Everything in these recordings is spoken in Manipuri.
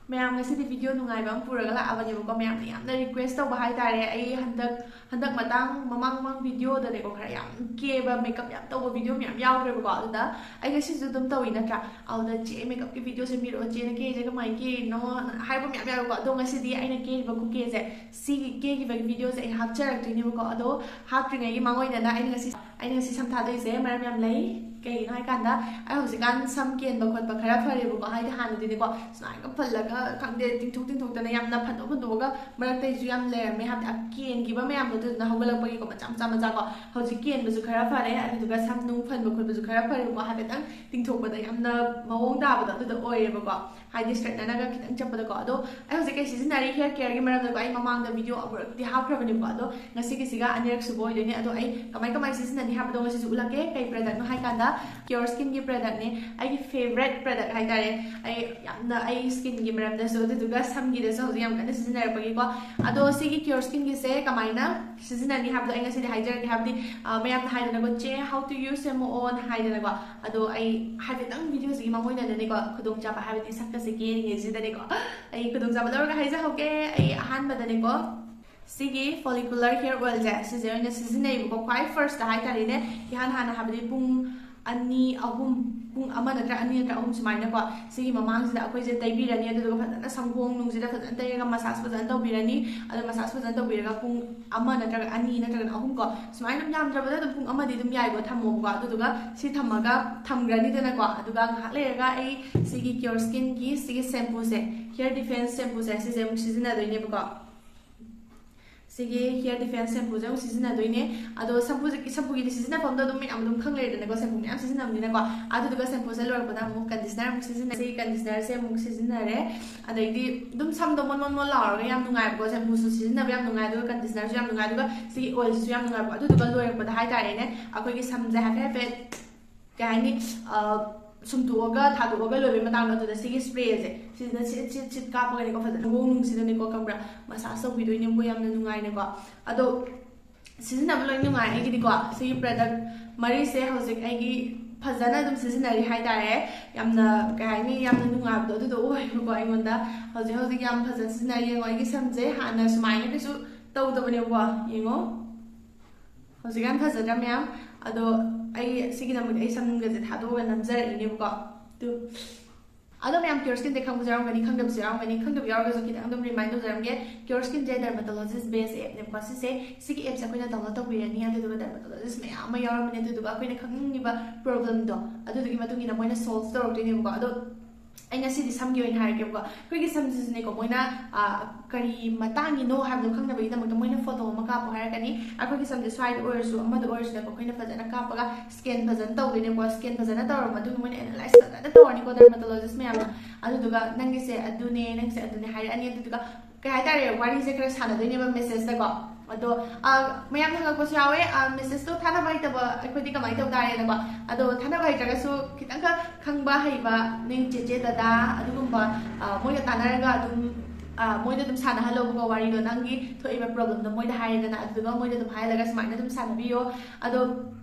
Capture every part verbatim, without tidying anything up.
ꯃꯌꯥꯝ, ꯉꯁꯤꯗꯤ ꯚꯤꯗꯤꯑꯣ ꯅꯨꯡꯉꯥꯏꯕ ꯑꯃ ꯄꯨꯔꯒ ꯂꯥꯛꯑꯕꯅꯦꯕꯀꯣ꯫ ꯃꯌꯥꯝꯅ ꯌꯥꯝꯅ ꯔꯤꯀ꯭ꯋꯦꯁ ꯇꯧꯕ ꯍꯥꯏꯇꯥꯔꯦ꯫ ꯑꯩ ꯍꯟꯗꯛ ꯍꯟꯗꯛ ꯃꯇꯥꯡ ꯃꯃꯥꯡ ꯃꯃꯥꯡ ꯚꯤꯗꯤꯑꯣꯗꯅꯦꯀꯣ, ꯈꯔ ꯌꯥꯝ ꯀꯦꯕ, ꯃꯦꯀꯞ ꯌꯥꯝ ꯇꯧꯕ ꯚꯤꯗꯤꯑꯣ ꯃꯌꯥꯝ ꯌꯥꯎꯈ꯭ꯔꯦꯕꯀꯣ꯫ ꯑꯗꯨꯗ ꯑꯩ ꯉꯁꯤꯁꯨ ꯑꯗꯨꯝ ꯇꯧꯋꯤ ꯅꯠꯇ꯭ꯔꯥ? ꯑꯗꯨꯗ "ꯆꯦ, ꯃꯦꯀꯞꯀꯤ ꯚꯤꯗꯤꯑꯣꯁꯦ ꯃꯤꯔꯛꯑꯣ, ꯆꯦꯅ ꯀꯦꯔꯤꯁꯦ ꯀꯃꯥꯏꯅ ꯀꯦꯔꯤꯅꯣ?" ꯍꯥꯏꯕ ꯃꯌꯥꯝ ꯌꯥꯎꯋꯦꯕꯀꯣ꯫ ꯑꯗꯣ ꯉꯁꯤꯗꯤ ꯑꯩꯅ ꯀꯦꯔꯤꯕ ꯈꯨꯀꯦꯁꯦ, ꯁꯤꯒꯤ ꯀꯦꯈꯤꯕꯒꯤ ꯚꯤꯗꯤꯑꯣꯁꯦ ꯑꯩ ꯍꯥꯞꯆꯔꯛꯇꯣꯏꯅꯦꯕꯀꯣ꯫ ꯑꯗꯣ ꯍꯥꯞꯇ꯭ꯔꯤꯉꯩꯒꯤ ꯃꯥꯡꯑꯣꯏꯅꯅ ꯑꯩꯅ ꯉꯁꯤ ꯑꯩꯅ ꯉꯁꯤ ꯁꯝ ꯊꯥꯗꯣꯏꯁꯦ ꯃꯔꯝ ꯌꯥꯝ ꯂꯩ꯫ ꯀꯩꯒꯤꯅꯣ ꯍꯥꯏꯀꯥꯟꯗ, ꯑꯩ ꯍꯧꯖꯤꯛꯀꯥꯟ ꯁꯝ ꯀꯦꯟꯕ ꯈꯣꯠꯄ ꯈꯔ ꯐꯔꯦꯕꯀꯣ꯫ ꯍꯥꯏꯗꯤ ꯍꯥꯟꯅꯗꯤꯅꯦꯀꯣ, ꯁꯨꯃꯥꯏꯅ ꯐꯜꯂꯒ, ꯈꯪꯗꯦ, ꯇꯤꯡꯊꯣꯛ ꯇꯤꯡꯊꯣꯛꯇꯅ ꯌꯥꯝꯅ ꯐꯟꯗꯣꯛ ꯐꯟꯗꯣꯛꯑꯒ ꯃꯔꯛꯇꯩꯁꯨ ꯌꯥꯝ ꯂꯩꯔꯝꯃꯦ꯫ ꯍꯥꯏꯕꯗꯤ ꯀꯦꯟꯈꯤꯕ ꯃꯌꯥꯝꯗꯣ ꯑꯗꯨꯗꯨꯅ ꯍꯧꯒꯠꯂꯛꯄꯒꯤꯀꯣ, ꯃꯆꯥ ꯃꯆꯥ ꯃꯆꯥ ꯀꯣ꯫ ꯍꯧꯖꯤꯛ ꯀꯦꯟꯕꯁꯨ ꯈꯔ ꯐꯔꯦ, ꯑꯗꯨꯗꯨꯒ ꯁꯝ ꯅꯨꯡ ꯐꯟꯕ ꯈꯣꯠꯄꯁꯨ ꯈꯔ ꯐꯔꯦꯕꯀꯣ꯫ ꯍꯥꯏꯐꯦꯠꯇꯪ ꯇꯤꯡꯊꯣꯛꯄꯗ ꯌꯥꯝꯅ ꯃꯑꯣꯡ ꯇꯥꯕꯗꯣ ꯑꯗꯨꯗꯣ ꯑꯣꯏꯌꯦꯕꯀꯣ꯫ ꯍꯥꯏꯗꯤ ꯁ꯭ꯇ꯭ꯔꯦꯠꯅꯔꯒ ꯈꯤꯇꯪ ꯆꯠꯄꯗꯀꯣ꯫ ꯑꯗꯣ ꯑꯩ ꯍꯧꯖꯤꯛ ꯀꯩ ꯁꯤꯖꯤꯟꯅꯔꯤ, ꯍꯤꯌꯔ ꯀꯦꯌꯔꯒꯤ ꯃꯔꯝꯗꯀꯣ, ꯑꯩ ꯃꯃꯥꯡꯗ ꯚꯤꯗꯤꯑꯣ ꯑꯃꯨꯔꯛꯇꯤ ꯍꯥꯞꯈ꯭ꯔꯕꯅꯦꯕꯀꯣ꯫ ꯑꯗꯣ ꯉꯁꯤꯒꯤꯁꯤꯒ ꯑꯅꯤꯔꯛ ꯁꯨꯕ ꯑꯣꯏꯗꯣꯏꯅꯦ꯫ ꯑꯗꯣ ꯑꯩ ꯀꯃꯥꯏ ꯀꯃꯥꯏ ꯁꯤꯖꯤꯟꯅꯅꯤ ꯍꯥꯏꯕꯗꯣ ꯉꯁꯤꯁꯨ ꯎꯠꯂꯛꯀꯦ꯫ ꯀꯩ ꯄ꯭ꯔꯗꯛꯅꯣ ꯍꯥꯏꯀꯥꯟꯗ, ꯀꯤꯌꯣꯔ ꯁ꯭ꯀꯤꯟꯒꯤ ꯄ꯭ꯔꯗꯛꯅꯦ꯫ ꯑꯩꯒꯤ ꯐꯦꯕꯔꯦꯠ ꯄ꯭ꯔꯗꯛ ꯍꯥꯏꯇꯥꯔꯦ꯫ ꯑꯩ ꯌꯥꯝꯅ, ꯑꯩ ꯁ꯭ꯀꯤꯟꯒꯤ ꯃꯔꯝꯗꯁꯨ, ꯑꯗꯨꯗꯨꯒ ꯁꯝꯒꯤꯗꯁꯨ ꯍꯧꯖꯤꯛ ꯌꯥꯝ ꯀꯟꯅ ꯁꯤꯖꯤꯟꯅꯔꯛꯄꯒꯤꯀꯣ꯫ ꯑꯗꯣ ꯁꯤꯒꯤ ꯀꯤꯌꯣꯔ ꯁ꯭ꯀꯤꯟꯒꯤꯁꯦ ꯀꯃꯥꯏꯅ ꯁꯤꯖꯤꯟꯅꯅꯤ ꯍꯥꯏꯕꯗꯣ ꯑꯩ ꯉꯁꯤꯗꯤ ꯍꯥꯏꯖꯔꯛꯀꯦ꯫ ꯍꯥꯏꯕꯗꯤ, ꯑ, ꯃꯌꯥꯝꯅ ꯍꯥꯏꯗꯅꯀꯣ, "ꯆꯦ, how to use" ꯁꯦꯝꯃꯛꯑꯣꯅ ꯍꯥꯏꯗꯅꯀꯣ꯫ ꯑꯗꯣ ꯑꯩ ꯍꯥꯏꯐꯦꯠꯇꯪ ꯚꯤꯗꯤꯑꯣꯁꯤꯒꯤ ꯃꯥꯡꯑꯣꯏꯅꯅꯅꯦꯀꯣ, ꯈꯨꯗꯣꯡꯆꯥꯕ ꯍꯥꯏꯕꯗꯤ ꯁꯛꯀꯁꯦ ꯀꯦꯔꯤꯉꯩꯁꯤꯗꯅꯦꯀꯣ, ꯑꯩ ꯈꯨꯗꯣꯡꯆꯥꯕ ꯂꯧꯔꯒ ꯍꯥꯏꯖꯍꯧꯒꯦ꯫ ꯑꯩ ꯑꯍꯥꯟꯕꯗꯅꯦꯀꯣ, ꯁꯤꯒꯤ follicular hair oil ꯁꯦ, ꯁꯤꯁꯦ ꯑꯣꯏꯅ ꯁꯤꯖꯤꯟꯅꯩꯕꯀꯣ꯫ ꯈ꯭ꯋꯥꯏ first ꯍꯥꯏꯇꯥꯔꯦꯅꯦ, ꯏꯍꯥꯟ ꯍꯥꯟꯅ ꯍꯥꯏꯕꯗꯤ ꯄꯨꯡ ꯑꯅꯤ, ꯑꯍꯨꯝ, ꯄꯨꯡ ꯑꯃ ꯅꯠꯇ꯭ꯔ ꯑꯅꯤ ꯅꯠꯇ꯭ꯔ ꯑꯍꯨꯝ ꯁꯨꯃꯥꯏꯅꯀꯣ, ꯁꯤꯒꯤ ꯃꯃꯥꯡꯁꯤꯗ ꯑꯩꯈꯣꯏꯁꯦ ꯇꯩꯕꯤꯔꯅꯤ꯫ ꯑꯗꯨꯗꯨꯒ ꯐꯖꯅ ꯁꯝꯈꯣꯡ ꯅꯨꯡꯁꯤꯗ ꯐꯖꯅ ꯇꯩꯔꯒ ꯃꯁꯥꯁ ꯐꯖꯅ ꯇꯧꯕꯤꯔꯅꯤ꯫ ꯑꯗꯣ ꯃꯁꯥꯁ ꯐꯖꯅ ꯇꯧꯕꯤꯔꯒ ꯄꯨꯡ ꯑꯃ ꯅꯠꯇ꯭ꯔꯒ ꯑꯅꯤ ꯅꯠꯇ꯭ꯔꯒꯅ ꯑꯍꯨꯝ ꯀꯣ, ꯁꯨꯃꯥꯏꯅ ꯑꯗꯨꯝ ꯌꯥꯝꯗ꯭ꯔꯕꯗ ꯑꯗꯨꯝ ꯄꯨꯡ ꯑꯃꯗꯤ ꯑꯗꯨꯝ ꯌꯥꯏꯀꯣ, ꯊꯝꯃꯣꯕꯀꯣ꯫ ꯑꯗꯨꯗꯨꯒ ꯁꯤ ꯊꯝꯃꯒ ꯊꯝꯈ꯭ꯔꯅꯤꯗꯅꯀꯣ꯫ ꯑꯗꯨꯒ ꯉꯥꯏꯍꯥꯛ ꯂꯩꯔꯒ ꯑꯩ ꯁꯤꯒꯤ ꯀꯤꯌꯣꯔ ꯁ꯭ꯀꯤꯟꯒꯤ ꯁꯤꯒꯤ ꯁꯦꯝꯄꯨꯁꯦ, ꯍꯤꯌꯔ ꯗꯤꯐꯦꯟꯁ ꯁꯦꯝꯄꯨꯁꯦ, ꯁꯤꯁꯦ ꯑꯃꯨꯛ ꯁꯤꯖꯤꯟꯅꯗꯣꯏꯅꯦꯕꯀꯣ꯫ ꯁꯤꯒꯤ ꯍꯤꯌꯔ ꯗꯤꯐꯦꯟꯁ ꯁꯦꯝꯄꯨꯁꯦ ꯑꯃꯨꯛ ꯁꯤꯖꯤꯟꯅꯗꯣꯏꯅꯦ꯫ ꯑꯗꯣ ꯁꯦꯝꯄꯨꯁꯦ, ꯁꯦꯝꯄꯨꯒꯤꯗꯤ ꯁꯤꯖꯤꯟꯅꯐꯝꯗꯣ ꯑꯗꯨꯝ ꯃꯌꯥꯝ ꯑꯗꯨꯝ ꯈꯪ ꯂꯩꯔꯦꯗꯅꯀꯣ, ꯁꯦꯝꯄꯨ ꯃꯌꯥꯝ ꯁꯤꯖꯤꯟꯅꯕꯅꯤꯅꯀꯣ꯫ ꯑꯗꯨꯗꯨꯒ ꯁꯦꯝꯄꯨꯁꯦ ꯂꯣꯏꯔꯛꯄꯗ ꯑꯃꯨꯛ ꯀꯟꯗꯤꯁꯅꯔ ꯑꯃꯨꯛ ꯁꯤꯖꯤꯟꯅꯩ꯫ ꯁꯤꯒꯤ ꯀꯟꯗꯤꯁꯅꯔꯁꯦ ꯑꯃꯨꯛ ꯁꯤꯖꯤꯟꯅꯔꯦ꯫ ꯑꯗꯩꯗꯤ ꯑꯗꯨꯝ ꯁꯝꯗꯣ ꯃꯣꯟ ꯃꯣꯟ ꯃꯣꯟ ꯂꯥꯎꯔꯒ ꯌꯥꯝ ꯅꯨꯡꯉꯥꯏꯕꯀꯣ꯫ ꯁꯦꯝꯄꯨꯁꯨ ꯁꯤꯖꯤꯟꯅꯕ ꯌꯥꯝ ꯅꯨꯡꯉꯥꯏ, ꯑꯗꯨꯒ ꯀꯟꯗꯤꯁꯅꯔꯁꯨ ꯌꯥꯝ ꯅꯨꯡꯉꯥꯏ, ꯑꯗꯨꯒ ꯁꯤꯒꯤ ꯑꯣꯏꯜꯁꯤꯁꯨ ꯌꯥꯝ ꯅꯨꯡꯉꯥꯏꯕꯀꯣ꯫ ꯑꯗꯨꯗꯨꯒ ꯂꯣꯏꯔꯛꯄꯗ ꯍꯥꯏꯇꯥꯔꯦꯅꯦ, ꯑꯩꯈꯣꯏꯒꯤ ꯁꯝꯁꯦ ꯍꯥꯏꯐꯦꯠ ꯍꯥꯏꯐꯦꯠ, ꯀꯩ ꯍꯥꯏꯅꯤ, ꯑ, ꯁꯨꯝꯇꯣꯛꯑꯒ ꯊꯥꯗꯣꯛꯑꯒ ꯂꯣꯏꯕꯒꯤ ꯃꯇꯥꯡꯗꯣ, ꯑꯗꯨꯗ ꯁꯤꯒꯤ ꯁ꯭ꯄ꯭ꯔꯦꯁꯦ, ꯁꯤꯁꯤꯅ ꯁꯤꯠ ꯁꯤꯠ ꯁꯤꯠ ꯀꯥꯞꯄꯒꯅꯦꯀꯣ, ꯐꯖꯅ ꯈꯣꯡ ꯅꯨꯡꯁꯤꯗꯅꯦꯀꯣ, ꯈꯪꯕ꯭ꯔꯥ, ꯃꯁꯥꯁ ꯇꯧꯕꯤꯗꯣꯏꯅꯦꯕꯀꯣ, ꯌꯥꯝꯅ ꯅꯨꯡꯉꯥꯏꯅꯀꯣ꯫ ꯑꯗꯣ ꯁꯤꯖꯤꯟꯅꯕ ꯂꯣꯏ ꯅꯨꯡꯉꯥꯏ ꯑꯩꯒꯤꯗꯤꯀꯣ꯫ ꯁꯤꯒꯤ ꯄ꯭ꯔꯗꯛ ꯃꯔꯤꯁꯦ ꯍꯧꯖꯤꯛ ꯑꯩꯒꯤ ꯐꯖꯅ ꯑꯗꯨꯝ ꯁꯤꯖꯤꯟꯅꯔꯤ ꯍꯥꯏꯇꯥꯔꯦ꯫ ꯌꯥꯝꯅ, ꯀꯩ ꯍꯥꯏꯅꯤ, ꯌꯥꯝꯅ ꯅꯨꯡꯉꯥꯏꯕꯗꯣ ꯑꯗꯨꯗꯣ ꯑꯣꯏꯌꯦꯕꯀꯣ ꯑꯩꯉꯣꯟꯗ꯫ ꯍꯧꯖꯤꯛ ꯍꯧꯖꯤꯛ ꯌꯥꯝ ꯐꯖꯅ ꯁꯤꯖꯤꯟꯅꯔꯤ꯫ ꯌꯦꯡꯉꯣ, ꯑꯩꯒꯤ ꯁꯝꯁꯦ ꯍꯥꯟꯅ ꯁꯨꯃꯥꯏꯅ ꯀꯩꯁꯨ ꯇꯧꯗꯕꯅꯦꯕꯀꯣ꯫ ꯌꯦꯡꯉꯣ, ꯍꯧꯖꯤꯛꯀꯥꯟ ꯐꯖꯗ꯭ꯔꯥ ꯃꯌꯥꯝ? ꯑꯗꯣ ꯑꯩ ꯁꯤꯒꯤꯗꯃꯛꯇ ꯑꯩ ꯁꯝꯒꯁꯦ ꯊꯥꯗꯣꯛꯑꯒ ꯅꯝꯖꯔꯛꯏꯅꯦꯕꯀꯣ꯫ ꯑꯗꯨ ꯑꯗꯣ ꯃꯌꯥꯝ Pure Skin ꯗꯤ ꯈꯪꯕꯁꯨ ꯌꯥꯎꯔꯝꯒꯅꯤ, ꯈꯪꯗꯕꯁꯨ ꯌꯥꯎꯔꯝꯒꯅꯤ꯫ ꯈꯪꯗꯕ ꯌꯥꯎꯔꯒꯁꯨ ꯈꯤꯇꯪ ꯑꯗꯨꯝ remind ꯇꯧꯖꯔꯝꯒꯦ꯫ Pure Skin ꯁꯦ dermatologist base app ꯅꯦꯕꯀꯣ꯫ ꯁꯤꯁꯦ, ꯁꯤꯒꯤ app ꯁꯦ ꯑꯩꯈꯣꯏꯅ download ꯇꯧꯕꯤꯔꯅꯤ, ꯑꯗꯨꯗꯨꯒ dermatologist ꯃꯌꯥꯝ ꯑꯃ ꯌꯥꯎꯔꯝꯕꯅꯦ꯫ ꯑꯗꯨꯗꯨꯒ ꯑꯩꯈꯣꯏꯅ ꯈꯪꯅꯤꯡꯉꯤꯕ problem ꯗꯣ, ꯑꯗꯨꯗꯨꯒꯤ ꯃꯇꯨꯡ ꯏꯟꯅ ꯃꯣꯏꯅ solve ꯇꯧꯔꯛꯇꯣꯏꯅꯦꯕꯀꯣ꯫ ꯑꯗꯣ ꯑꯩ ꯉꯁꯤꯗꯤ ꯁꯝꯒꯤ ꯑꯣꯏꯅ ꯍꯥꯏꯔꯛꯀꯦꯕꯀꯣ꯫ ꯑꯩꯈꯣꯏꯒꯤ ꯁꯝꯁꯤꯁꯨꯅꯦꯀꯣ, ꯃꯣꯏꯅ, ꯑ, ꯀꯔꯤ ꯃꯇꯥꯡꯒꯤꯅꯣ ꯍꯥꯏꯕꯗꯣ ꯈꯪꯅꯕꯒꯤꯗꯃꯛꯇ ꯃꯣꯏꯅ photo ꯑꯃ ꯀꯥꯞꯄꯣ ꯍꯥꯏꯔꯛꯀꯅꯤ꯫ ꯑꯩꯈꯣꯏꯒꯤ ꯁꯝꯁꯦ ꯁ꯭ꯋꯥꯏꯗ ꯑꯣꯏꯔꯁꯨ, ꯑꯃꯗ ꯑꯣꯏꯔꯁꯨꯅꯦꯀꯣ, ꯑꯩꯈꯣꯏꯅ ꯐꯖꯅ ꯀꯥꯞꯄꯒ scan ꯐꯖꯅ ꯇꯧꯗꯣꯏꯅꯦꯀꯣ꯫ Scan ꯐꯖꯅ ꯇꯧꯔꯕ ꯃꯇꯨꯡꯗ ꯃꯣꯏꯅ analyze ꯐꯖꯅ ꯇꯧꯔꯅꯤꯀꯣ, dermatologist ꯃꯌꯥꯝꯅ꯫ ꯑꯗꯨꯗꯨꯒ ꯅꯪꯒꯤꯁꯦ ꯑꯗꯨꯅꯦ, ꯅꯪꯒꯤꯁꯦ ꯑꯗꯨꯅꯦ ꯍꯥꯏꯔꯛꯑꯅꯤ꯫ ꯑꯗꯨꯗꯨꯒ, ꯀꯩ ꯍꯥꯏꯇꯥꯔꯦ, ꯋꯥꯔꯤꯁꯦ ꯈꯔ ꯁꯥꯟꯅꯗꯣꯏꯅꯦꯕ message ꯇꯀꯣ꯫ ꯑꯗꯣ, ꯑ, ꯃꯌꯥꯝꯅ ꯍꯪꯉꯛꯄꯁꯨ ꯌꯥꯎꯋꯦ, ꯑ, message ꯇꯣ ꯊꯥꯅꯕ ꯍꯩꯇꯕ ꯑꯩꯈꯣꯏꯗꯤ ꯀꯃꯥꯏꯅ ꯇꯧ ꯇꯥꯔꯦꯅꯀꯣ꯫ ꯑꯗꯣ ꯊꯥꯅꯕ ꯍꯩꯇ꯭ꯔꯒꯁꯨ ꯈꯤꯇꯪꯈꯛ ꯈꯪꯕ ꯍꯩꯕ ꯅꯣꯏ ꯆꯦꯆꯦ ꯗꯗꯥ ꯑꯗꯨꯒꯨꯝꯕ, ꯑ, ꯃꯣꯏꯒ ꯇꯥꯟꯅꯔꯒ ꯑꯗꯨꯝ, ꯑ, ꯃꯣꯏꯗ ꯑꯗꯨꯝ ꯁꯥꯟꯅꯍꯜꯂꯣꯕꯀꯣ ꯋꯥꯔꯤꯗꯣ꯫ ꯅꯪꯒꯤ ꯊꯣꯛꯏꯕ problem ꯗꯣ ꯃꯣꯏꯗ ꯍꯥꯏꯔꯦꯗꯅ, ꯑꯗꯨꯗꯨꯒ ꯃꯣꯏꯗ ꯑꯗꯨꯝ ꯍꯥꯏꯍꯜꯂꯒ ꯁꯨꯃꯥꯏꯅ ꯑꯗꯨꯝ ꯁꯥꯟꯅꯕꯤꯌꯣ꯫ ꯑꯗꯣ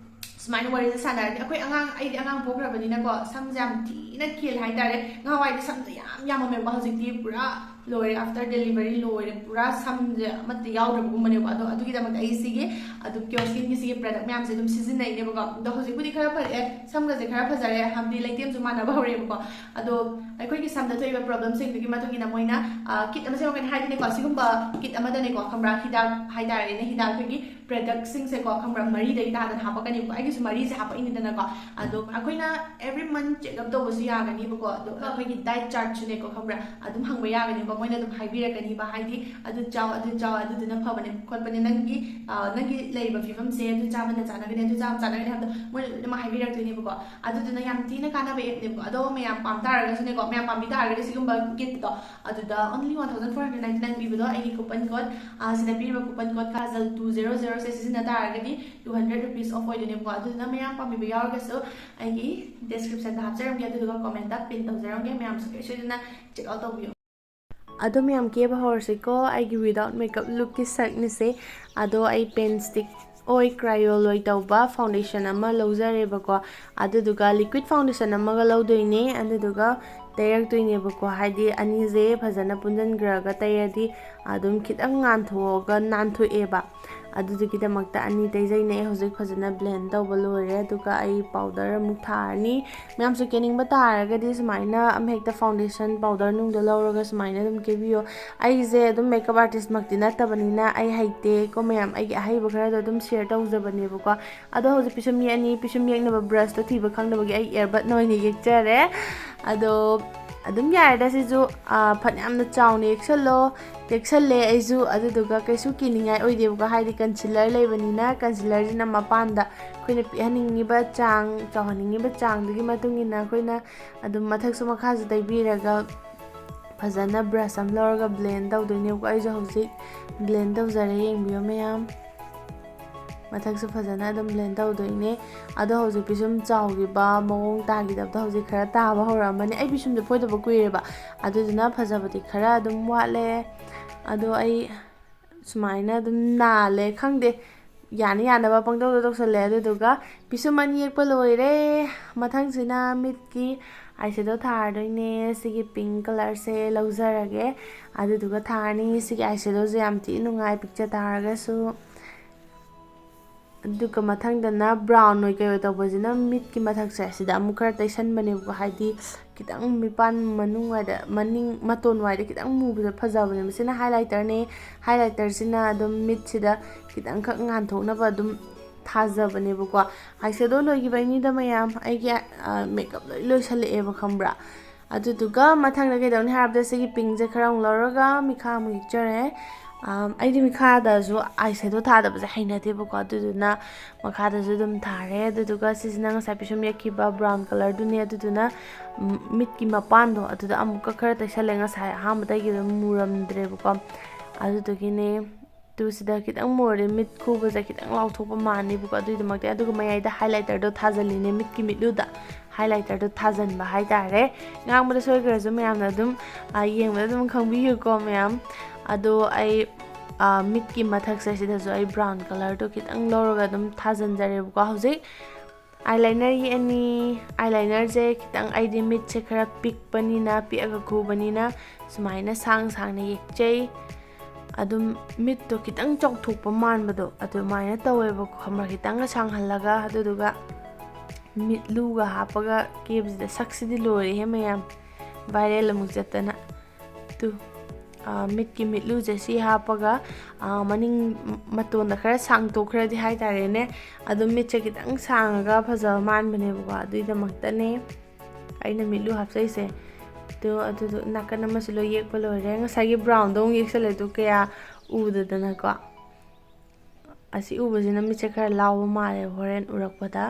ꯁꯨꯃꯥꯏꯅ ꯋꯥꯔꯤꯁꯦ ꯁꯥꯟꯅꯔꯗꯤ, ꯑꯩꯈꯣꯏ ꯑꯉꯥꯡ, ꯑꯩꯗꯤ ꯑꯉꯥꯡ ꯄꯣꯛꯈ꯭ꯔꯕꯅꯤꯅꯀꯣ, ꯁꯝꯁꯦ ꯌꯥꯝ ꯊꯤꯅ ꯀꯦꯜꯂꯦ ꯍꯥꯏꯇꯥꯔꯦ꯫ ꯉꯍꯥꯟꯋꯥꯏꯗꯤ ꯁꯝꯁꯦ ꯌꯥꯝ ꯌꯥꯝꯃꯝꯃꯦꯕ, ꯍꯧꯖꯤꯛꯇꯤ ꯄꯨꯔꯥ ꯂꯣꯏꯔꯦ꯫ After delivery ꯂꯣꯏꯔꯦ, ꯄꯨꯔꯥ ꯁꯝꯁꯦ ꯑꯃꯠꯇ ꯌꯥꯎꯗ꯭ꯔꯕꯒꯨꯝꯕꯅꯦꯕ꯫ ꯑꯗꯣ ꯑꯗꯨꯒꯤꯗꯃꯛꯇ ꯑꯩ ꯁꯤꯒꯤ ꯑꯗꯨꯝ Pure Skin ꯒꯤ ꯁꯤꯒꯤ product ꯃꯌꯥꯝꯁꯦ ꯑꯗꯨꯝ ꯁꯤꯖꯤꯟꯅꯩꯅꯦꯕꯀꯣ꯫ ꯑꯗꯣ ꯍꯧꯖꯤꯛꯄꯨꯗꯤ ꯈꯔ ꯐꯔꯛꯑꯦ, ꯁꯝꯒꯁꯦ ꯈꯔ ꯐꯖꯔꯦ, ꯍꯥꯏꯕꯗꯤ ꯂꯩꯇꯦꯝꯁꯨ ꯃꯥꯟꯅꯕ ꯍꯧꯔꯦꯕꯀꯣ꯫ ꯑꯗꯣ ꯑꯩꯈꯣꯏꯒꯤ ꯁꯝꯗ ꯊꯣꯛꯏꯕ problem ꯁꯤꯡꯗꯨꯒꯤ ꯃꯇꯨꯡ ꯏꯟꯅ ꯃꯣꯏꯅ, ꯑ, kit ꯑꯃ ꯁꯦꯝꯃꯛꯀꯅꯤ ꯍꯥꯏꯗꯅꯀꯣ꯫ ꯁꯤꯒꯨꯝꯕ kit ꯑꯃꯗꯅꯦꯀꯣ, ꯈꯪꯕ꯭ꯔꯥ, ꯍꯤꯗꯥꯛ ꯍꯥꯏꯇꯥꯔꯦꯅꯦ, ꯍꯤꯗꯥꯛ ꯑꯩꯈꯣꯏꯒꯤ product ꯁꯤꯡꯁꯦꯀꯣ, ꯈꯪꯕ꯭ꯔꯥ, ꯃꯔꯤꯗꯒꯤ ꯇꯥꯗꯅ ꯍꯥꯞꯄꯛꯀꯅꯤꯕꯀꯣ꯫ ꯑꯩꯒꯤꯁꯨ ꯃꯔꯤꯁꯦ ꯍꯥꯞꯄꯛꯏꯅꯤꯗꯅꯀꯣ꯫ ꯑꯗꯣ ꯑꯩꯈꯣꯏꯅ every month check up ꯇꯧꯕꯁꯨ ꯌꯥꯒꯅꯤꯕꯀꯣ꯫ ꯑꯗꯣ ꯑꯩꯈꯣꯏꯒꯤ diet chart ꯁꯨꯅꯦꯀꯣ, ꯈꯪꯕ꯭ꯔꯥ, ꯑꯗꯨꯝ ꯍꯪꯕ ꯌꯥꯒꯅꯤꯕ꯫ ꯃꯣꯏꯅ ꯑꯗꯨꯝ ꯍꯥꯏꯕꯤꯔꯛꯀꯅꯤꯕ, ꯍꯥꯏꯗꯤ ꯑꯗꯨ ꯆꯥꯎ, ꯑꯗꯨ ꯆꯥꯎ, ꯑꯗꯨꯗꯨꯅ ꯐꯕꯅꯦ ꯈꯣꯠꯄꯅꯦ, ꯅꯪꯒꯤ, ꯑ, ꯅꯪꯒꯤ ꯂꯩꯔꯤꯕ ꯐꯤꯕꯝꯁꯦ ꯑꯗꯨ ꯆꯥꯕꯅ ꯆꯥꯟꯅꯒꯅꯤ, ꯑꯗꯨ ꯆꯥꯕ ꯆꯥꯟꯅꯒꯅꯤ ꯍꯥꯏꯕꯗꯣ ꯃꯣꯏꯅ ꯂꯣꯏꯅꯃꯛ ꯍꯥꯏꯕꯤꯔꯛꯇꯣꯏꯅꯦꯕꯀꯣ꯫ ꯑꯗꯨꯗꯨꯅ ꯌꯥꯝ ꯊꯤꯅ ꯀꯥꯟꯅꯕ app ꯅꯦꯕꯀꯣ꯫ ꯑꯗꯣ ꯃꯌꯥꯝ ꯄꯥꯝ ꯇꯥꯔꯒꯁꯨꯅꯦꯀꯣ, ꯃꯌꯥꯝ ꯄꯥꯝꯕꯤ ꯇꯥꯔꯒꯗꯤ ꯁꯤꯒꯨꯝꯕ kit ꯇꯣ ꯑꯗꯨꯗ only one thousand four hundred ninety nine ꯄꯤꯕꯗꯣ, ꯑꯩꯒꯤ coupon code, ꯑ, ꯁꯤꯗ ꯄꯤꯔꯤꯕ coupon code Kajal two zero zero ꯁꯦ ꯁꯤꯖꯤꯟꯅ ꯇꯥꯔꯒꯗꯤ two hundred rupees off ꯑꯣꯏꯗꯣꯏꯅꯦꯕꯀꯣ꯫ ꯑꯗꯨꯗꯨꯅ ꯃꯌꯥꯝ ꯄꯥꯝꯕꯤꯕ ꯌꯥꯎꯔꯒꯁꯨ ꯑꯩꯒꯤ description ꯗ ꯍꯥꯞꯆꯔꯝꯒꯦ, ꯑꯗꯨꯗꯨꯒ comment ꯇ pin ꯇꯧꯖꯔꯝꯒꯦ꯫ ꯃꯌꯥꯝ ꯁꯨꯡꯁꯣꯏ ꯁꯣꯏꯗꯅ check out ꯇꯧꯕꯤꯌꯨ꯫ ꯑꯗꯣ ꯃꯌꯥꯝ, ꯀꯦꯕ ꯍꯧꯔꯁꯤꯀꯣ꯫ ꯑꯩꯒꯤ without makeup look ꯀꯤ ꯁꯛꯅꯤꯁꯦ꯫ ꯑꯗꯣ ꯑꯩ pen stick ꯑꯣꯏ ꯀ꯭ꯔꯥꯏꯌꯣꯂꯣꯏ ꯇꯧꯕ ꯐꯥꯎꯟꯗꯦꯁꯟ ꯑꯃ ꯂꯧꯖꯔꯦꯕꯀꯣ꯫ ꯑꯗꯨꯗꯨꯒ ꯂꯤꯀ꯭ꯋꯤꯠ ꯐꯥꯎꯟꯗꯦꯁꯟ ꯑꯃꯒ ꯂꯧꯗꯣꯏꯅꯦ꯫ ꯑꯗꯨꯗꯨꯒ ꯇꯩꯔꯛꯇꯣꯏꯅꯦꯕꯀꯣ꯫ ꯍꯥꯏꯗꯤ ꯑꯅꯤꯁꯦ ꯐꯖꯅ ꯄꯨꯟꯁꯤꯟꯈ꯭ꯔꯒ ꯇꯩꯔꯗꯤ ꯑꯗꯨꯝ ꯈꯤꯇꯪ ꯉꯥꯟꯊꯣꯛꯑꯒ ꯅꯥꯟꯊꯣꯛꯑꯦꯕ꯫ ꯑꯗꯨꯗꯨꯒꯤꯗꯃꯛꯇ ꯑꯅꯤ ꯇꯩꯖꯩꯅꯦ꯫ ꯑꯩ ꯍꯧꯖꯤꯛ ꯐꯖꯅ ꯕ꯭ꯂꯦꯟ ꯇꯧꯕ ꯂꯣꯏꯔꯦ꯫ ꯑꯗꯨꯒ ꯑꯩ ꯄꯥꯎꯗꯔ ꯑꯃꯨꯛ ꯊꯥꯔꯅꯤ꯫ ꯃꯌꯥꯝꯁꯨ ꯀꯦꯅꯤꯡꯕ ꯇꯥꯔꯒꯗꯤ ꯁꯨꯃꯥꯏꯅ ꯑꯃ ꯍꯦꯛꯇ ꯐꯥꯎꯟꯗꯦꯁꯟ ꯄꯥꯎꯗꯔ ꯅꯨꯡꯗꯣ ꯂꯧꯔꯒ ꯁꯨꯃꯥꯏꯅ ꯑꯗꯨꯝ ꯀꯦꯕꯤꯌꯣ꯫ ꯑꯩꯁꯦ ꯑꯗꯨꯝ ꯃꯦꯀꯞ ꯑꯥꯔꯇꯤꯁꯃꯛꯇꯤ ꯅꯠꯇꯕꯅꯤꯅ ꯑꯩ ꯍꯩꯇꯦꯀꯣ ꯃꯌꯥꯝ꯫ ꯑꯩꯒꯤ ꯑꯍꯩꯕ ꯈꯔꯗꯣ ꯑꯗꯨꯝ ꯁꯤꯌꯔ ꯇꯧꯖꯕꯅꯦꯕꯀꯣ꯫ ꯑꯗꯣ ꯍꯧꯖꯤꯛ ꯄꯤꯁꯨꯝ ꯌꯦꯛꯑꯅꯤ꯫ ꯄꯤꯁꯨꯝ ꯌꯦꯛꯅꯕ ꯕ꯭ꯔꯁꯇꯣ ꯊꯤꯕ ꯈꯪꯗꯕꯒꯤ ꯑꯩ ꯏꯌꯔꯕꯠꯅ ꯑꯣꯏꯅ ꯌꯦꯛꯆꯔꯦ꯫ ꯑꯗꯣ ꯑꯗꯨꯝ ꯌꯥꯔꯦꯗ ꯁꯤꯁꯨ꯫ ꯑꯥ, ꯐꯅꯌꯥꯝꯅ ꯆꯥꯎꯅ ꯌꯦꯛꯁꯜꯂꯣ꯫ ꯌꯦꯛꯁꯜꯂꯦ ꯑꯩꯁꯨ꯫ ꯑꯗꯨꯗꯨꯒ ꯀꯩꯁꯨ ꯀꯤꯅꯤꯡꯉꯥꯏ ꯑꯣꯏꯗꯦꯕꯀꯣ꯫ ꯍꯥꯏꯗꯤ ꯀꯟꯁꯤꯂꯔ ꯂꯩꯕꯅꯤꯅ ꯀꯟꯁꯤꯂꯔꯁꯤꯅ ꯃꯄꯥꯟꯗ ꯑꯩꯈꯣꯏꯅ ꯄꯤꯛꯍꯟꯅꯤꯡꯉꯤꯕ ꯆꯥꯡ, ꯆꯥꯎꯍꯟꯅꯤꯡꯉꯤꯕ ꯆꯥꯡꯗꯨꯒꯤ ꯃꯇꯨꯡ ꯏꯟꯅ ꯑꯩꯈꯣꯏꯅ ꯑꯗꯨꯝ ꯃꯊꯛꯁꯨ ꯃꯈꯥꯁꯨ ꯇꯩꯕꯤꯔꯒ ꯐꯖꯅ ꯕ꯭ꯔꯁ ꯑꯃ ꯂꯧꯔꯒ ꯕ꯭ꯂꯦꯟ ꯇꯧꯗꯣꯏꯅꯦꯕꯀꯣ꯫ ꯑꯩꯁꯨ ꯍꯧꯖꯤꯛ ꯕ꯭ꯂꯦꯟ ꯇꯧꯖꯔꯦ, ꯌꯦꯡꯕꯤꯌꯣ ꯃꯌꯥꯝ꯫ ꯃꯊꯛꯁꯨ ꯐꯖꯅ ꯑꯗꯨꯝ ꯕ꯭ꯂꯦꯟ ꯇꯧꯗꯣꯏꯅꯦ꯫ ꯑꯗꯣ ꯍꯧꯖꯤꯛ ꯄꯤꯁꯨꯝ ꯆꯥꯎꯈꯤꯕ ꯃꯑꯣꯡ ꯇꯥꯈꯤꯗꯕꯗꯣ ꯍꯧꯖꯤꯛ ꯈꯔ ꯇꯥꯕ ꯍꯧꯔꯛꯑꯝꯃꯅꯤ꯫ ꯑꯩ ꯄꯤꯁꯨꯝꯁꯦ ꯐꯣꯏꯗꯕ ꯀꯨꯏꯔꯦꯕ, ꯑꯗꯨꯗꯨꯅ ꯐꯖꯕꯗꯤ ꯈꯔ ꯑꯗꯨꯝ ꯋꯥꯠꯂꯦ꯫ ꯑꯗꯣ ꯑꯩ ꯁꯨꯃꯥꯏꯅ ꯑꯗꯨꯝ ꯅꯥꯜꯂꯦ, ꯈꯪꯗꯦ, ꯌꯥꯅ ꯌꯥꯅꯕ ꯄꯪꯇꯧꯗ ꯇꯧꯁꯜꯂꯦ꯫ ꯑꯗꯨꯗꯨꯒ ꯄꯤꯁꯨꯝ ꯑꯅꯤ ꯌꯦꯛꯄ ꯂꯣꯏꯔꯦ꯫ ꯃꯊꯪꯁꯤꯅ ꯃꯤꯠꯀꯤ ꯑꯥꯏꯁꯦꯗꯣ ꯊꯥꯔꯗꯣꯏꯅꯦ꯫ ꯁꯤꯒꯤ ꯄꯤꯡ ꯀꯂꯔꯁꯦ ꯂꯧꯖꯔꯒꯦ꯫ ꯑꯗꯨꯗꯨꯒ ꯊꯥꯔꯅꯤ꯫ ꯁꯤꯒꯤ ꯑꯥꯏꯁꯦꯗꯣꯁꯦ ꯌꯥꯝ ꯊꯤ ꯅꯨꯡꯉꯥꯏ, ꯄꯤꯛꯆ ꯇꯥꯔꯒꯁꯨ꯫ ꯑꯗꯨꯒ ꯃꯊꯪꯗꯅ ꯕ꯭ꯔꯥꯎꯟ ꯑꯣꯏ ꯀꯩ ꯑꯣꯏ ꯇꯧꯕꯁꯤꯅ ꯃꯤꯠꯀꯤ ꯃꯊꯛꯁꯦ ꯁꯤꯗ ꯑꯃꯨꯛ ꯈꯔ ꯇꯩꯁꯟꯕꯅꯦꯕꯀꯣ꯫ ꯍꯥꯏꯗꯤ ꯈꯤꯇꯪ ꯃꯤꯄꯥꯟ ꯃꯅꯨꯡ ꯋꯥꯏꯗ, ꯃꯅꯤꯡ ꯃꯇꯣꯟ ꯋꯥꯏꯗ ꯈꯤꯇꯪ ꯃꯨꯕꯁꯦ ꯐꯖꯕꯅꯦꯕ꯫ ꯁꯤꯅ ꯍꯥꯏꯂꯥꯏꯇꯔꯅꯦ꯫ ꯍꯥꯏꯂꯥꯏꯇꯔꯁꯤꯅ ꯑꯗꯨꯝ ꯃꯤꯠꯁꯤꯗ ꯈꯤꯇꯪꯈꯛ ꯉꯥꯟꯊꯣꯛꯅꯕ ꯑꯗꯨꯝ ꯊꯥꯖꯕꯅꯦꯕꯀꯣ꯫ ꯑꯥꯏꯁꯦꯗꯣ ꯂꯣꯏꯈꯤꯕꯩꯅꯤꯗ ꯃꯌꯥꯝ꯫ ꯑꯩꯒꯤ, ꯑ, ꯃꯦꯀꯞ ꯂꯣꯏ ꯂꯣꯏꯁꯜꯂꯛꯑꯦꯕ, ꯈꯪꯕ꯭ꯔꯥ? ꯑꯗꯨꯗꯨꯒ ꯃꯊꯪꯗ ꯀꯩꯗꯧꯅꯤ ꯍꯥꯏꯔꯕꯗ ꯁꯤꯒꯤ ꯄꯤꯡꯁꯦ ꯈꯔ ꯑꯃꯨꯛ ꯂꯧꯔꯒ ꯃꯤꯈꯥ ꯑꯃꯨꯛ ꯌꯦꯛꯆꯔꯦ꯫ ꯑꯝ, ꯑꯩꯗꯤ ꯃꯤꯈꯥꯗꯁꯨ ꯑꯥꯏꯁꯦꯗꯣ ꯊꯥꯗꯕꯁꯦ ꯍꯩꯅꯗꯦꯕꯀꯣ꯫ ꯑꯗꯨꯗꯨꯅ ꯃꯈꯥꯗꯁꯨ ꯑꯗꯨꯝ ꯊꯥꯔꯦ꯫ ꯑꯗꯨꯗꯨꯒ ꯁꯤꯁꯤꯅ ꯉꯁꯥꯏ ꯄꯤꯁꯨꯝ ꯌꯦꯛꯈꯤꯕ ꯕ꯭ꯔꯥꯎꯟ ꯀꯂꯔꯗꯨꯅꯦ꯫ ꯑꯗꯨꯗꯨꯅ, ꯎꯝ, ꯃꯤꯠꯀꯤ ꯃꯄꯥꯟꯗꯣ ꯑꯗꯨꯗ ꯑꯃꯨꯛꯀ ꯈꯔ ꯇꯩꯁꯜꯂꯦ꯫ ꯉꯁꯥꯏ ꯑꯍꯥꯟꯕ ꯇꯩꯈꯤꯕꯗ ꯃꯨꯔꯝꯗ꯭ꯔꯦꯕꯀꯣ꯫ ꯑꯗꯨꯗꯨꯒꯤꯅꯦ꯫ ꯇꯨ ꯁꯤꯗ ꯈꯤꯇꯪ ꯃꯨꯔꯗꯤ ꯃꯤꯠ ꯈꯨꯕꯁꯦ ꯈꯤꯇꯪ ꯂꯥꯎꯊꯣꯛꯄ ꯃꯥꯟꯅꯤꯕꯀꯣ꯫ ꯑꯗꯨꯒꯤꯗꯃꯛꯇ ꯑꯗꯨꯒ ꯃꯌꯥꯏꯗ ꯍꯥꯏꯂꯥꯏꯇꯔꯗꯣ ꯊꯥꯖꯜꯂꯤꯅꯦ ꯃꯤꯠꯀꯤ ꯃꯤꯠꯂꯨꯗ꯫ ꯍꯥꯏꯂꯥꯏꯇꯔꯗꯣ ꯊꯥꯖꯟꯕ ꯍꯥꯏꯇꯥꯔꯦ꯫ ꯉꯥꯡꯕꯗ ꯁꯣꯏꯈ꯭ꯔꯁꯨ ꯃꯌꯥꯝꯅ ꯑꯗꯨꯝ, ꯑ, ꯌꯦꯡꯕꯗ ꯑꯗꯨꯝ ꯈꯪꯕꯤꯌꯨꯀꯣ ꯃꯌꯥꯝ꯫ ꯑꯗꯣ ꯑꯩ ꯃꯤꯠꯀꯤ ꯃꯊꯛꯁꯦ ꯁꯤꯗꯁꯨ ꯑꯩ ꯕ꯭ꯔꯥꯎꯟ ꯀꯂꯔꯗꯣ ꯈꯤꯇꯪ ꯂꯧꯔꯒ ꯑꯗꯨꯝ ꯊꯥꯖꯤꯟꯖꯔꯦꯕꯀꯣ꯫ ꯍꯧꯖꯤꯛ ꯑꯥꯏꯂꯥꯏꯅꯔ ꯌꯦꯛꯑꯅꯤ꯫ ꯑꯥꯏꯂꯥꯏꯅꯔꯁꯦ ꯈꯤꯇꯪ, ꯑꯩꯗꯤ ꯃꯤꯠꯁꯦ ꯈꯔ ꯄꯤꯛꯄꯅꯤꯅ, ꯄꯤꯛꯑꯒ ꯈꯨꯕꯅꯤꯅ ꯁꯨꯃꯥꯏꯅ ꯁꯥꯡ ꯁꯥꯡꯅ ꯌꯦꯛꯆꯩ꯫ ꯑꯗꯨꯝ ꯃꯤꯠꯇꯣ ꯈꯤꯇꯪ ꯆꯥꯎꯊꯣꯛꯄ ꯃꯥꯟꯕꯗꯣ ꯑꯗꯨꯃꯥꯏꯅ ꯇꯧꯋꯦꯕꯀꯣ, ꯈꯪꯕ꯭ꯔꯥ? ꯈꯤꯇꯪꯒ ꯁꯥꯡꯍꯜꯂꯒ, ꯑꯗꯨꯗꯨꯒ ꯃꯤꯠꯂꯨꯒ ꯍꯥꯞꯄꯒ ꯀꯦꯕꯁꯤꯗ ꯁꯛꯁꯤꯗꯤ ꯂꯣꯏꯔꯦꯍꯦ ꯃꯌꯥꯝ, ꯚꯥꯏꯔꯦꯜ ꯑꯃꯨꯛ ꯆꯠꯇꯅ꯫ ꯇꯨ, ꯃꯤꯠꯀꯤ ꯃꯤꯠꯂꯨꯁꯦ ꯁꯤ ꯍꯥꯞꯄꯒ, ꯃꯅꯤꯡ ꯃꯇꯣꯟꯗ ꯈꯔ ꯁꯥꯡꯇꯣꯛꯈ꯭ꯔꯗꯤ ꯍꯥꯏꯇꯥꯔꯦꯅꯦ, ꯑꯗꯨꯝ ꯃꯤꯠꯁꯦ ꯈꯤꯇꯪ ꯁꯥꯡꯉꯒ ꯐꯖꯕ ꯃꯥꯟꯕꯅꯦꯕꯀꯣ, ꯑꯗꯨꯒꯤꯗꯃꯛꯇꯅꯦ ꯑꯩꯅ ꯃꯤꯠꯂꯨ ꯍꯥꯞꯆꯩꯁꯦ꯫ ꯇꯨ, ꯑꯗꯨꯗꯣ ꯅꯥꯀꯟ ꯑꯃꯁꯨ ꯂꯣꯏ ꯌꯦꯛꯄ ꯂꯣꯏꯔꯦ꯫ ꯉꯁꯥꯏꯒꯤ ꯕ꯭ꯔꯥꯎꯟꯗꯣ ꯑꯃꯨꯛ ꯌꯦꯛꯁꯜꯂꯦ, ꯑꯗꯨ ꯀꯌꯥ ꯎꯗꯗꯅꯀꯣ꯫ ꯑꯁꯤ ꯎꯕꯁꯤꯅ ꯃꯤꯠꯁꯦ ꯈꯔ ꯂꯥꯎꯕ ꯃꯥꯜꯂꯦ ꯍꯣꯔꯦꯟ ꯎꯔꯛꯄꯗ꯫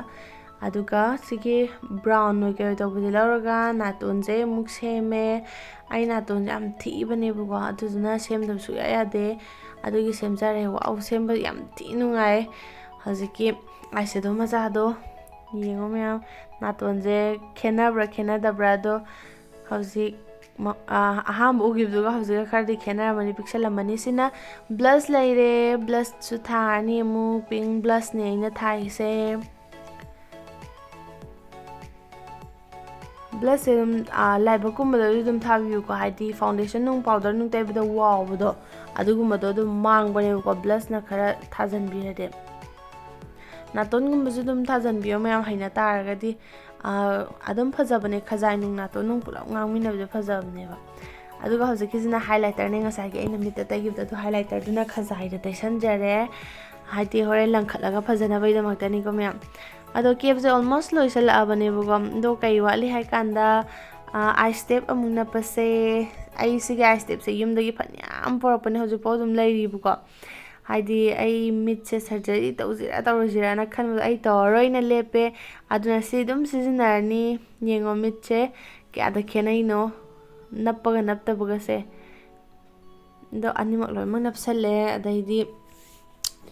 ꯑꯗꯨꯒ ꯁꯤꯒꯤ ꯕ꯭ꯔꯥꯎꯟ ꯑꯣꯏ ꯀꯩ ꯑꯣꯏ ꯇꯧꯕꯁꯦ ꯂꯧꯔꯒ ꯅꯥꯇꯣꯟꯁꯦ ꯑꯃꯨꯛ ꯁꯦꯝꯃꯦ꯫ ꯑꯩ ꯅꯥꯇꯣꯟꯁꯦ ꯌꯥꯝ ꯊꯤꯕꯅꯦꯕꯀꯣ, ꯑꯗꯨꯗꯨꯅ ꯁꯦꯝꯗꯕ ꯁꯨꯡꯌꯥ ꯌꯥꯗꯦ꯫ ꯑꯗꯨꯒꯤ ꯁꯦꯝꯖꯔꯦ꯫ ꯋꯥꯎ, ꯁꯦꯝꯕ ꯌꯥꯝ ꯊꯤ ꯅꯨꯡꯉꯥꯏ꯫ ꯍꯧꯖꯤꯛꯀꯤ ꯑꯥꯏꯁꯦꯗꯣ ꯃꯆꯥꯗꯣ ꯌꯦꯡꯉꯣ ꯃꯌꯥꯝ, ꯅꯥꯇꯣꯟꯁꯦ ꯈꯦꯠꯅꯕ꯭ꯔꯥ ꯈꯦꯠꯅꯗꯕ꯭ꯔꯥ? ꯑꯗꯣ ꯍꯧꯖꯤꯛ ꯑꯍꯥꯟꯕ ꯎꯈꯤꯕꯗꯨꯒ ꯍꯧꯖꯤꯛꯀ ꯈꯔꯗꯤ ꯈꯦꯠꯅꯔꯝꯃꯅꯤ, ꯄꯤꯛꯁꯜꯂꯝꯃꯅꯤ꯫ ꯁꯤꯅ ꯕ꯭ꯂꯁ ꯂꯩꯔꯦ, ꯕ꯭ꯂꯁꯁꯨ ꯊꯥꯔꯅꯤ ꯑꯃꯨꯛ꯫ ꯄꯤꯡ ꯕ꯭ꯂꯁꯅꯦ ꯑꯩꯅ ꯊꯥꯔꯤꯁꯦ꯫ ꯕ꯭ꯂꯁꯁꯦ ꯑꯗꯨꯝ ꯂꯥꯏꯕꯛꯀꯨꯝꯕꯗꯁꯨ ꯑꯗꯨꯝ ꯊꯥꯕꯤꯌꯨꯀꯣ, ꯍꯥꯏꯗꯤ ꯐꯥꯎꯟꯗꯦꯁꯟ ꯅꯨꯡ, ꯄꯥꯎꯗꯔ ꯅꯨꯡ ꯇꯩꯕꯗ ꯋꯥꯎꯕꯗꯣ, ꯑꯗꯨꯒꯨꯝꯕꯗꯣ ꯑꯗꯨꯝ ꯃꯥꯡꯕꯅꯦꯕꯀꯣ, ꯕ꯭ꯂꯁꯅ ꯈꯔ ꯊꯥꯖꯟꯕꯤꯔꯗꯤ꯫ ꯅꯥꯇꯣꯟꯒꯨꯝꯕꯁꯨ ꯑꯗꯨꯝ ꯊꯥꯖꯟꯕꯤꯌꯣ ꯃꯌꯥꯝ, ꯍꯩꯅ ꯇꯥꯔꯒꯗꯤ꯫ ꯑꯗꯨꯝ ꯐꯖꯕꯅꯦ, ꯈꯖꯥꯏ ꯅꯨꯡ ꯅꯥꯇꯣꯟ ꯅꯨꯡ ꯄꯨꯂꯞ ꯉꯥꯡꯃꯤꯟꯅꯕꯗꯣ ꯐꯖꯕꯅꯦꯕ꯫ ꯑꯗꯨꯒ ꯍꯧꯖꯤꯛꯀꯤꯁꯤꯅ ꯍꯥꯏꯂꯥꯏꯇꯔꯅꯦ, ꯉꯁꯥꯏꯒꯤ ꯑꯩꯅ ꯃꯤꯠꯇ ꯇꯩꯈꯤꯕꯗꯣ, ꯑꯗꯨ ꯍꯥꯏꯂꯥꯏꯇꯔꯗꯨꯅ ꯈꯖꯥꯏꯗ ꯇꯩꯁꯟꯖꯔꯦ, ꯍꯥꯏꯗꯤ ꯍꯣꯔꯦꯟ ꯂꯪꯈꯠꯂꯒ ꯐꯖꯅꯕꯒꯤꯗꯃꯛꯇꯅꯤꯀꯣ ꯃꯌꯥꯝ꯫ ꯑꯗꯣ ꯀꯦꯞꯁꯦ ꯑꯣꯜꯃꯣꯁ ꯂꯣꯏꯁꯤꯜꯂꯛꯑꯕꯅꯦꯕꯀꯣ꯫ ꯑꯗꯣ ꯀꯩ ꯋꯥꯠꯂꯤ ꯍꯥꯏ ꯀꯥꯟꯗ, ꯑꯥꯏ ꯁ꯭ꯇꯦꯞ ꯑꯃꯨꯛ ꯅꯞꯄꯁꯦ꯫ ꯑꯩ ꯁꯤꯒꯤ ꯑꯥꯏ ꯁ꯭ꯇꯦꯞꯁꯦ ꯌꯨꯝꯗꯒꯤ ꯐꯅꯌꯥꯝ ꯄꯨꯔꯛꯄꯅꯦ, ꯍꯧꯖꯤꯛꯐꯥꯎ ꯑꯗꯨꯝ ꯂꯩꯔꯤꯕꯀꯣ꯫ ꯍꯥꯏꯗꯤ ꯑꯩ ꯃꯤꯠꯁꯦ ꯁꯔꯖꯔꯤ ꯇꯧꯁꯤꯔꯥ ꯇꯧꯔꯣꯏꯁꯤꯔꯥꯅ ꯈꯟꯕꯗꯣ ꯑꯩ ꯇꯧꯔꯔꯣꯏꯅ ꯂꯦꯞꯄꯦ꯫ ꯑꯗꯨꯅ ꯁꯤ ꯑꯗꯨꯝ ꯁꯤꯖꯤꯟꯅꯔꯅꯤ꯫ ꯌꯦꯡꯉꯣ ꯃꯤꯠꯁꯦ ꯀꯌꯥꯗ ꯈꯦꯠꯅꯩꯅꯣ, ꯅꯞꯄꯒ ꯅꯞꯇꯕꯒꯁꯦ꯫ ꯑꯗꯣ ꯑꯅꯤꯃꯛ ꯂꯣꯏꯅꯃꯛ ꯅꯞꯁꯜꯂꯦ꯫ ꯑꯗꯩꯗꯤ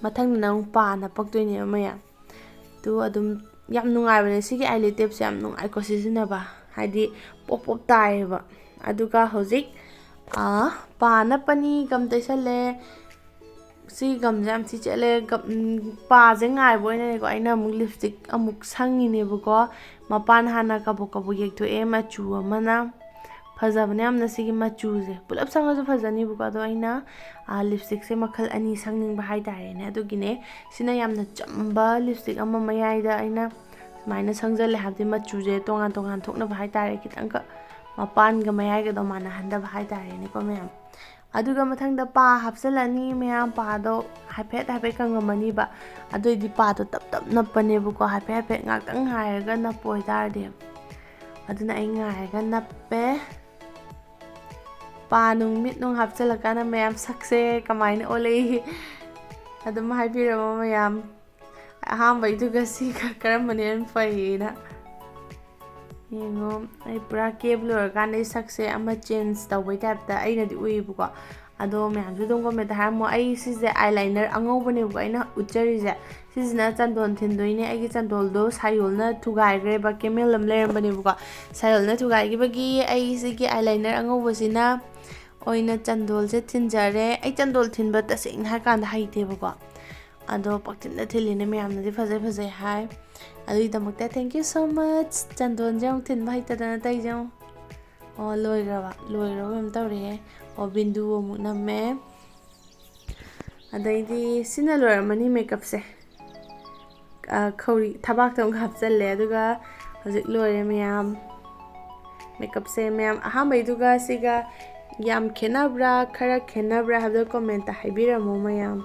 ꯃꯊꯪꯗꯅ ꯑꯃꯨꯛ ꯄꯥ ꯅꯞꯄꯛꯇꯣꯏꯅꯦꯕ ꯃꯌꯥꯝ꯫ ꯑꯗꯨ ꯑꯗꯨꯝ ꯌꯥꯝ ꯅꯨꯡꯉꯥꯏꯕꯅꯦ, ꯁꯤꯒꯤ ꯑꯥꯏꯂꯤꯠ ꯇꯦꯞꯁꯦ ꯌꯥꯝ ꯅꯨꯡꯉꯥꯏꯀꯣ ꯁꯤꯖꯤꯟꯅꯕ, ꯍꯥꯏꯗꯤ ꯄꯣꯞ ꯄꯣꯞ ꯇꯥꯏꯌꯦꯕ꯫ ꯑꯗꯨꯒ ꯍꯧꯖꯤꯛ ꯄꯥ ꯅꯞꯄꯅꯤ, ꯒꯝ ꯇꯩꯁꯜꯂꯦ꯫ ꯁꯤ ꯒꯝꯁꯦ ꯌꯥꯝ ꯊꯤ ꯆꯦꯠꯂꯦ꯫ ꯒꯝ-, ꯎꯝ, ꯄꯥꯁꯦ ꯉꯥꯏꯕ ꯑꯣꯏꯅꯅꯦꯀꯣ, ꯑꯩꯅ ꯑꯃꯨꯛ ꯂꯤꯞꯁꯇꯤꯛ ꯑꯃꯨꯛ ꯁꯪꯉꯤꯅꯦꯕꯀꯣ꯫ ꯃꯄꯥꯟ ꯍꯥꯟꯅ ꯀꯕꯣꯛ ꯀꯕꯣꯛ ꯌꯦꯛꯊꯣꯛꯑꯦ, ꯃꯆꯨ ꯑꯃꯅ꯫ ꯐꯖꯕꯅꯦ ꯌꯥꯝꯅ ꯁꯤꯒꯤ ꯃꯆꯨꯁꯦ꯫ ꯄꯨꯂꯞ ꯁꯪꯉꯁꯨ ꯐꯖꯅꯤꯕꯀꯣ, ꯑꯗꯣ ꯑꯩꯅ, ꯑꯥ, ꯂꯤꯞꯁꯇꯤꯛꯁꯦ ꯃꯈꯜ ꯑꯅꯤ ꯁꯪꯅꯤꯡꯕ ꯍꯥꯏꯇꯥꯔꯦꯅꯦ꯫ ꯑꯗꯨꯒꯤꯅꯦ, ꯁꯤꯅ ꯌꯥꯝꯅ ꯆꯝꯕ ꯂꯤꯞꯁꯇꯤꯛ ꯑꯃ ꯃꯌꯥꯏꯗ ꯑꯩꯅ ꯁꯨꯃꯥꯏꯅ ꯁꯪꯖꯜꯂꯦ, ꯍꯥꯏꯕꯗꯤ ꯃꯆꯨꯁꯦ ꯇꯣꯉꯥꯟ ꯇꯣꯉꯥꯟ ꯊꯣꯛꯅꯕ ꯍꯥꯏꯇꯥꯔꯦ, ꯈꯤꯇꯪꯈꯛ ꯃꯄꯥꯟꯒ ꯃꯌꯥꯏꯒꯗꯣ ꯃꯥꯟꯅꯍꯟꯗꯕ ꯍꯥꯏꯇꯥꯔꯦꯅꯦꯀꯣ ꯃꯌꯥꯝ꯫ ꯑꯗꯨꯒ ꯃꯊꯪꯗ ꯄꯥ ꯍꯥꯞꯆꯤꯜꯂꯅꯤ ꯃꯌꯥꯝ꯫ ꯄꯥꯗꯣ ꯍꯥꯏꯐꯦꯠ ꯍꯥꯏꯐꯦꯠ ꯀꯪꯉꯝꯃꯅꯤꯕ, ꯑꯗꯨꯑꯣꯏꯗꯤ ꯄꯥꯗꯣ ꯇꯞ ꯇꯞ ꯅꯞꯄꯅꯦꯕꯀꯣ, ꯍꯥꯏꯐꯦꯠ ꯍꯥꯏꯐꯦꯠ ꯉꯥꯛꯇꯪ ꯉꯥꯏꯔꯒ ꯅꯞꯄ ꯑꯣꯏꯇꯥꯔꯗꯤ꯫ ꯑꯗꯨꯅ ꯑꯩ ꯉꯥꯏꯔꯒ ꯅꯞꯄꯦ꯫ ꯄꯥ ꯅꯨꯡ ꯃꯤꯠ ꯅꯨꯡ ꯍꯥꯞꯆꯤꯜꯂꯀꯥꯟꯗ ꯃꯌꯥꯝ ꯁꯛꯁꯦ ꯀꯃꯥꯏꯅ ꯑꯣꯜꯂꯛꯏ ꯑꯗꯨꯝ ꯍꯥꯏꯕꯤꯔꯝꯃꯣ ꯃꯌꯥꯝ꯫ ꯑꯍꯥꯟꯕꯩꯗꯨꯒ ꯁꯤꯒ ꯀꯔꯝꯕꯅ ꯍꯦꯟꯅ ꯐꯩꯌꯦꯅ ꯌꯦꯡꯉꯣ꯫ ꯑꯩ ꯄꯨꯔꯥ ꯀꯦꯕ ꯂꯣꯏꯔꯀꯥꯟꯗ ꯑꯩ ꯁꯛꯁꯦ ꯑꯃ ꯆꯦꯟꯖ ꯇꯧꯕꯩ ꯇꯥꯏꯞꯇ ꯑꯩꯅꯗꯤ ꯎꯏꯌꯦꯕꯀꯣ꯫ ꯑꯗꯣ ꯃꯌꯥꯝꯁꯨ ꯑꯗꯨꯝ ꯀꯣꯃꯦꯟꯇ ꯍꯥꯏꯔꯝꯃꯣ꯫ ꯑꯩ ꯁꯤꯁꯦ ꯑꯥꯏꯂꯥꯏꯅꯔ ꯑꯉꯧꯕꯅꯦꯕꯀꯣ ꯑꯩꯅ ꯎꯠꯆꯔꯤꯁꯦ꯫ ꯁꯤꯁꯤꯅ ꯆꯟꯗꯣꯟ ꯊꯤꯟꯗꯣꯏꯅꯦ꯫ ꯑꯩꯒꯤ ꯆꯟꯗꯣꯜꯗꯣ ꯁꯥꯌꯣꯜꯅ ꯊꯨꯒꯥꯏꯈ꯭ꯔꯦꯕ, ꯀꯦꯃꯦꯜ ꯑꯃ ꯂꯩꯔꯝꯕꯅꯦꯕꯀꯣ꯫ ꯁꯥꯌꯣꯜꯅ ꯊꯨꯒꯥꯏꯈꯤꯕꯒꯤ ꯑꯩ ꯁꯤꯒꯤ ꯑꯥꯏꯂꯥꯏꯅꯔ ꯑꯉꯧꯕꯁꯤꯅ ꯑꯣꯏꯅ ꯆꯟꯗꯣꯜꯁꯦ ꯊꯤꯟꯖꯔꯦ꯫ ꯑꯩ ꯆꯟꯗꯣꯜ ꯊꯤꯟꯕ ꯇꯁꯦꯡꯅ ꯍꯥꯏꯔꯀꯥꯟꯗ ꯍꯩꯇꯦꯕꯀꯣ꯫ ꯑꯗꯣ ꯄꯪꯊꯤꯟꯗ ꯊꯤꯜꯂꯤꯅꯦ, ꯃꯌꯥꯝꯅꯗꯤ ꯐꯖꯩ ꯐꯖꯩ ꯍꯥꯏ꯫ ꯑꯗꯨꯒꯤꯗꯃꯛꯇ thank you so much꯫ ꯆꯟꯗꯣꯟꯁꯦ ꯑꯃꯨꯛ ꯊꯤꯟꯕ ꯍꯩꯇꯗꯅ ꯇꯧꯔꯤꯁꯦ ꯌꯦꯡꯉꯣ꯫ ꯑꯣ, ꯂꯣꯏꯈ꯭ꯔꯕ? ꯂꯣꯏꯈ꯭ꯔꯕ ꯀꯩꯅꯣꯝ ꯇꯧꯔꯦꯍꯦ꯫ ꯑꯣ, ꯕꯤꯟꯗꯨ ꯑꯃꯨꯛ ꯅꯝꯃꯦ꯫ ꯑꯗꯩꯗꯤ ꯁꯤꯅ ꯂꯣꯏꯔꯝꯃꯅꯤ ꯃꯦꯀꯞꯁꯦ꯫ ꯑ, ꯈꯧꯔꯤ ꯊꯕꯥꯛꯇ ꯑꯃꯨꯛ ꯍꯥꯞꯆꯜꯂꯦ, ꯑꯗꯨꯒ ꯍꯧꯖꯤꯛ ꯂꯣꯏꯔꯦ ꯃꯌꯥꯝ꯫ ꯃꯦꯀꯞꯁꯦ ꯃꯌꯥꯝ ꯑꯍꯥꯟꯕꯩꯗꯨꯒ ꯁꯤꯒ ꯌꯥꯝ ꯈꯦꯠꯅꯕ꯭ꯔꯥ, ꯈꯔ ꯈꯦꯠꯅꯕ꯭ꯔꯥ ꯍꯥꯏꯕꯗꯣ ꯀꯣꯃꯦꯟꯇ ꯍꯥꯏꯕꯤꯔꯝꯃꯣ ꯃꯌꯥꯝ꯫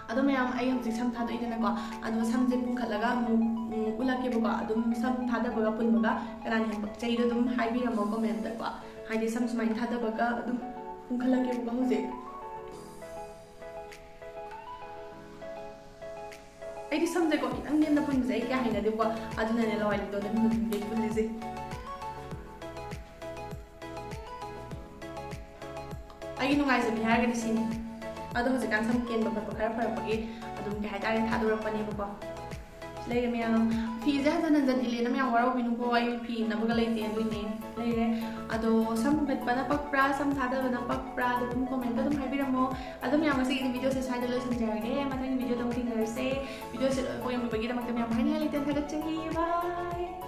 ꯑꯗꯣ ꯃꯌꯥꯝ, ꯑꯩ ꯍꯧꯖꯤꯛ ꯁꯝ ꯊꯥꯗꯣꯛꯏꯗꯅꯀꯣ, ꯑꯗꯣ ꯁꯝꯁꯦ ꯄꯨꯟꯈꯠꯂꯒ ꯑꯃꯨꯛ, ꯎꯝ, ꯎꯠꯂꯛꯀꯦꯕꯀꯣ꯫ ꯑꯗꯨꯝ ꯁꯝ ꯊꯥꯗꯕꯒ ꯄꯨꯟꯕꯒ ꯀꯅꯥꯅ ꯍꯦꯟꯅ ꯄꯛꯆꯩꯗꯣ ꯑꯗꯨꯝ ꯍꯥꯏꯕꯤꯔꯝꯃꯣ ꯀꯣꯃꯦꯟꯇꯀꯣ꯫ ꯍꯥꯏꯗꯤ ꯁꯝ ꯁꯨꯃꯥꯏꯅ ꯊꯥꯗꯕꯒ ꯑꯗꯨꯝ ꯄꯨꯟꯈꯠꯂꯛꯀꯦꯕꯀꯣ ꯍꯧꯖꯤꯛ꯫ ꯑꯩꯗꯤ ꯁꯝꯁꯦꯀꯣ ꯈꯤꯇꯪ ꯅꯦꯝꯅ ꯄꯨꯟꯕꯁꯦ ꯑꯩ ꯀꯌꯥ ꯍꯩꯅꯗꯦꯕꯀꯣ, ꯑꯗꯨꯅꯅꯦ ꯂꯋꯥꯏ ꯂꯤꯇꯣꯟꯗ ꯅꯨꯡꯊꯤꯟꯗꯩ ꯄꯨꯜꯂꯤꯁꯦ꯫ ꯑꯩꯒꯤ ꯅꯨꯡꯉꯥꯏꯖꯕꯤ ꯍꯥꯏꯔꯒꯗꯤ ꯁꯤꯅꯤ꯫ ꯑꯗꯣ ꯍꯧꯖꯤꯛꯀꯥꯟ ꯁꯝ ꯀꯦꯟꯕ ꯈꯣꯠꯄ ꯈꯔ ꯐꯔꯛꯄꯒꯤ ꯑꯗꯨꯝ, ꯀꯩ ꯍꯥꯏꯇꯥꯔꯦ, ꯊꯥꯗꯣꯔꯛꯄꯅꯦꯕꯀꯣ꯫ ꯂꯩꯔꯦ ꯃꯌꯥꯝ꯫ ꯐꯤꯁꯦ ꯍꯟꯖꯟ ꯍꯟꯖꯟ ꯏꯜꯂꯦꯅ ꯃꯌꯥꯝ ꯋꯥꯔꯧꯕꯤꯅꯨꯀꯣ, ꯑꯩ ꯐꯤ ꯏꯟꯅꯕꯒ ꯂꯩꯇꯦ, ꯑꯗꯨꯏꯅꯦ꯫ ꯂꯩꯔꯦ꯫ ꯑꯗꯣ ꯁꯝ ꯍꯦꯠꯄꯅ ꯄꯛꯄ꯭ꯔꯥ, ꯁꯝ ꯊꯥꯗꯕꯅ ꯄꯛꯄ꯭ꯔꯥ, ꯑꯗꯣ ꯑꯗꯨꯝ comment ꯑꯗꯨꯝ ꯍꯥꯏꯕꯤꯔꯝꯃꯣ꯫ ꯑꯗꯣ ꯃꯌꯥꯝ, ꯉꯁꯤꯒꯤꯗꯤ videoꯁꯦ ꯁ꯭ꯋꯥꯏꯗ ꯂꯣꯏꯁꯤꯟꯖꯔꯒꯦ꯫ ꯃꯊꯪꯒꯤ videoꯗ ꯑꯃꯨꯛ ꯊꯦꯡꯅꯔꯁꯦ꯫ Videoꯁꯦ ꯂꯣꯏꯅꯃꯛ ꯌꯦꯡꯕꯤꯕꯒꯤꯗꯃꯛꯇ ꯃꯌꯥꯝ ꯍꯥꯏꯅꯤꯡꯉꯥꯏ ꯂꯩꯇꯦ꯫ ꯊꯥꯒꯠꯆꯔꯤ꯫ Bye꯫